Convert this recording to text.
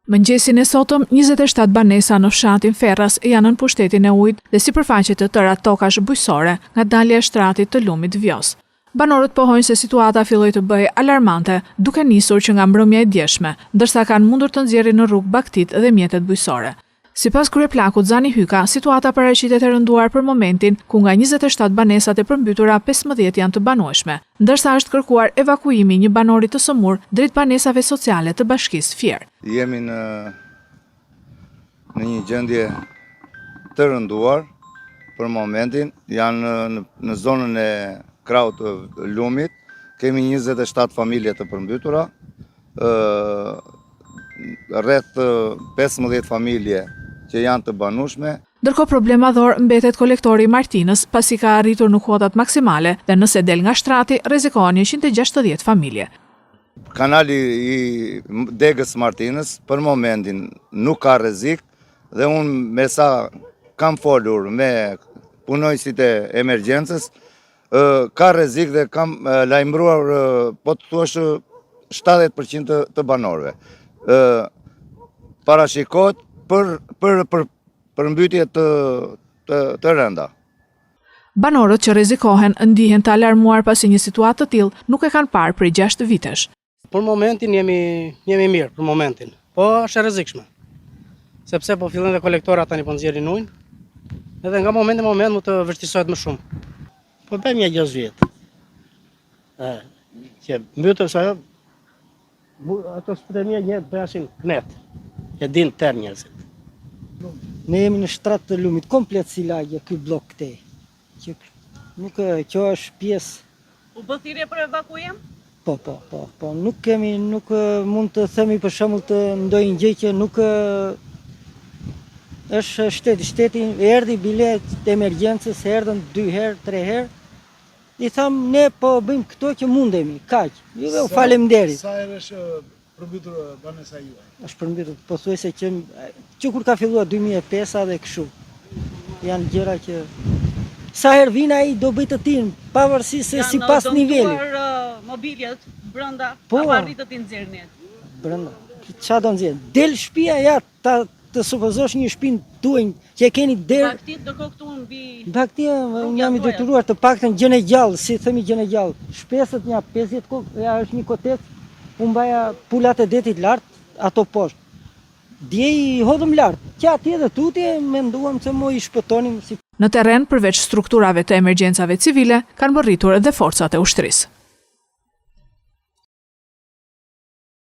Mëngjesin e sotëm, 27 banesa në fshatin Ferras janë nën pushtetin e ujit dhe sipërfaqe të tëra tokash bujqësore nga dalja e shtratit të lumit Vjosë. Banorët pohojnë se situata filloi të bëhej alarmante duke nisur që nga mbrëmja e djeshme, ndërsa kanë mundur të nxjerrin në rrugë bagëtitë dhe mjetet bujqësore. Sipas kryeplakut Zani Hyka, situata paraqitet e rënduar për momentin, ku nga 27 banesat e përmbytura, 15 janë të banueshme, ndërsa është kërkuar evakuimi i një banori të sëmurë drejt banesave sociale të Bashkisë Fier. Jemi në në një gjendje të rënduar për momentin, janë në, në zonën e krahut të lumit, kemi 27 familje të përmbytura, rreth 15 familje që janë të banueshme. Ndërkohë problem madhor mbetet kolektori i Martinës, pasi ka arritur në kuotat maksimale dhe nëse del nga shtrati, rrezikohen 160 familje. Kanali i degës Martinës për momentin nuk ka rrezik dhe unë me sa kam folur me punonjësit e emergjencës, ka rrezik dhe kam lajmëruar po të thuash 70% të, të banorëve. Parashikohet për për për përmbytje të të, të rënda. Banorët që rrezikohen ndihen të alarmuar pasi një situatë të tillë nuk e kanë parë prej 6 vitesh. Për momentin jemi jemi mirë për momentin. Po është e rrezikshme. Sepse po fillojnë dhe kolektorat tani po nxjerrin ujin. Edhe nga momenti në moment mund të vështirësohet më shumë. Po bëjmë një 6 vjet. Ë, që mbytën sa ajo ato shtëpitë e mia një bëheshin kënetë. E din tërë njerëzit. Ne jemi në shtrat të lumit, komplet si lagje ky bllok këtej. Që nuk kjo është pjesë U bë thirrje për evakuim? Po, po, po, po, nuk kemi, nuk mund të themi për shembull të ndonjë gjë që nuk është shteti, shteti erdhi bile të emergjencës, erdhën dy herë, tre herë, i thamë ne po bëjmë këto që mundemi, kaq, ju faleminderit. Sa herë është përmbytur banesa juaj? Është përmbytur, pothuajse që, që kur ka filluar 2005 dhe kështu. Janë gjëra që sa herë vjen ai do bëj të tijën, pavarësisht se sipas nivelit. Janë dëmtuar mobiljet brenda, po, apo arritët t'i nxirrni? Brenda. Ça do nxjerr? Del shtëpia ja ta të supozosh një shtëpi tuaj që e keni derë. Bagëtitë ndërkohë këtu mbi Bagëtia unë jam i detyruar të paktën gjën e gjallë, si themi gjën e gjallë. Shpezët nja 50 kokë, ja është një kotec, unë mbaja pulat e detit lart, ato poshtë. Dje i hodhëm lart, që atje dhe tutje menduam se mo i shpëtonim si Në terren, përveç strukturave të emergjencave civile, kanë mbërritur edhe forcat e ushtrisë.